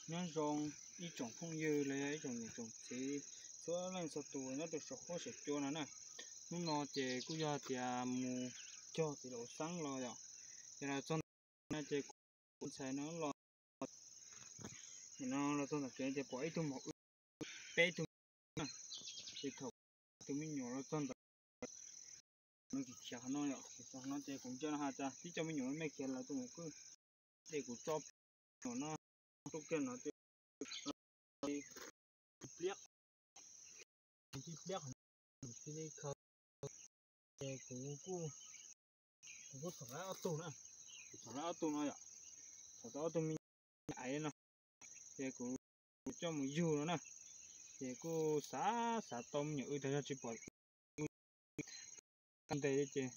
Nyob zoo ib tsoom phooj ywg los yog ib tsoom niam tsoom txiv txhua leej txhua tus nyob rau saum huab saum cua no na. Hnub no ces kuj yog tias mus cog txiv laum xeeb los yom. Ces los txog ntawm no ces kuv ntxhais no los, no los txog ntawm kev ces pom ib tug maum w peb tug na. Ces thaum tus me nyuam los txog ntawd, no tsis khiav qhov no yom, khiav qhov no ces kuv ntsia no has tas tib co me nyuam me khiav lawv tus maum kwj, ces kuv tso no, rau kiag no ces pliab, pliab qhov no, cia li khaws. Ces kuv kuj, kuv kuj txhom lawv ob tug na, kuv txhom lawv ob tug no yom, txhom tau ob tug me nyuam aiv no, ces kuv, kuv coj mus yug no na. Ces kuj xav, xav tau me nyuam w tag yog tsis pom w ntev ces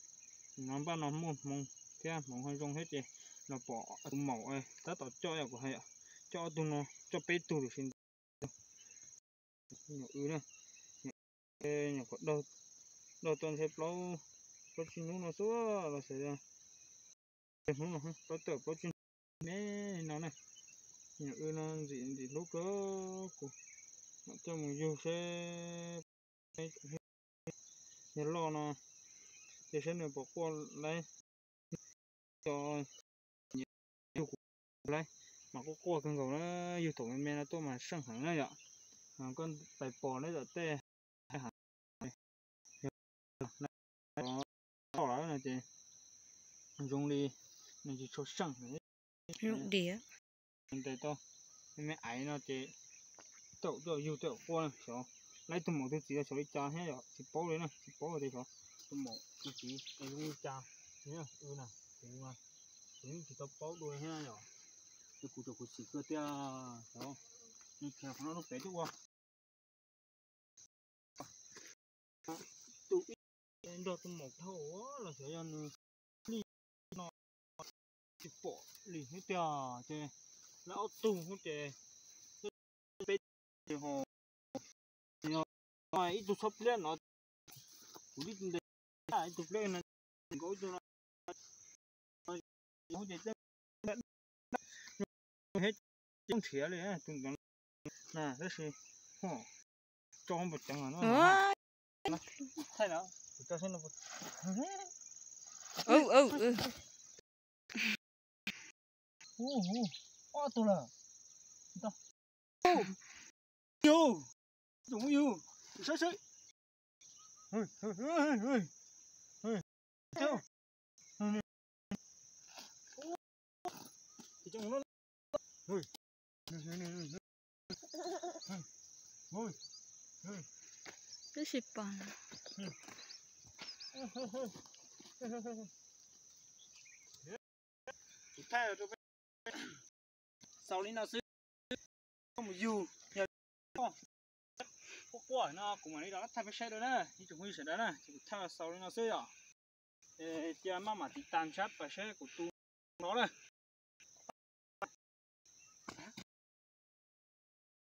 no npaj no muaj hmoov thiab hmoov ho zoo thiab ces los pom tus maum tab tom coj yom, kuv hais yom, coj ob tug no, coj peb tug lawm sib ntev me nyuam w na. Nyuam qhuav dog tau ntshe plaub, plaub tsib hnub no xwb los xyov, hnub no plaub tawm plaub tsib hnub me no na. Me nyuam w no ntxim ntxim hlub kawg, kuv mam coj mus yug seb yog loj no ces seb nws puas quaj laib, yog yug kuv laib mas quaj quaj kawg nkaus na, yug thaum me me no tuaj mas seej heev na yom. Koj pais pom neb tom tej heev, yog loj lawm no ces zoo li nws tsis tshua seej heev. Ntes tau me me aiv no ces tau coj yug tau quaj xyov, laib tug maum tug txiv los xyov li cas thiab yom, tsis paub li na, tsis paub tias xyov tus maum tus txiv zoo li cas. Kuv, kuv yeej tsis tau paub dua thiab yom, ces kuv tsuas kuv xim kawg tiag xyov, nws khiav qhov no rau pem tuaj ua tus ib nrog tus maum dhau los xyov yog nws li no tsis pom li thiab tiag. Ces lawv ob tug xwb ces peb tug ho, ib tug txhob pliab no, kuv tib ntes ib tug pliab no, nkaus ib tug no, ces thiab nrhiav li tus ntawd na, tab sis tso npaum ceev no. Thaij na, kuv tso seb no. Ob tug lawm. Yug, yug, saib seb. Twb tsis pom. Kuv thaij rau peb xaus li no xwb, koj mus yug, yog quaj quaj no kuv mam li rov qab thaij peb saib dua na, ib tsoom phooj ywg sawv daws na, ces kuv thaij xaus li no xwb yom. Cia maj mam tiv tas ntshab pas saib kuv tus no na.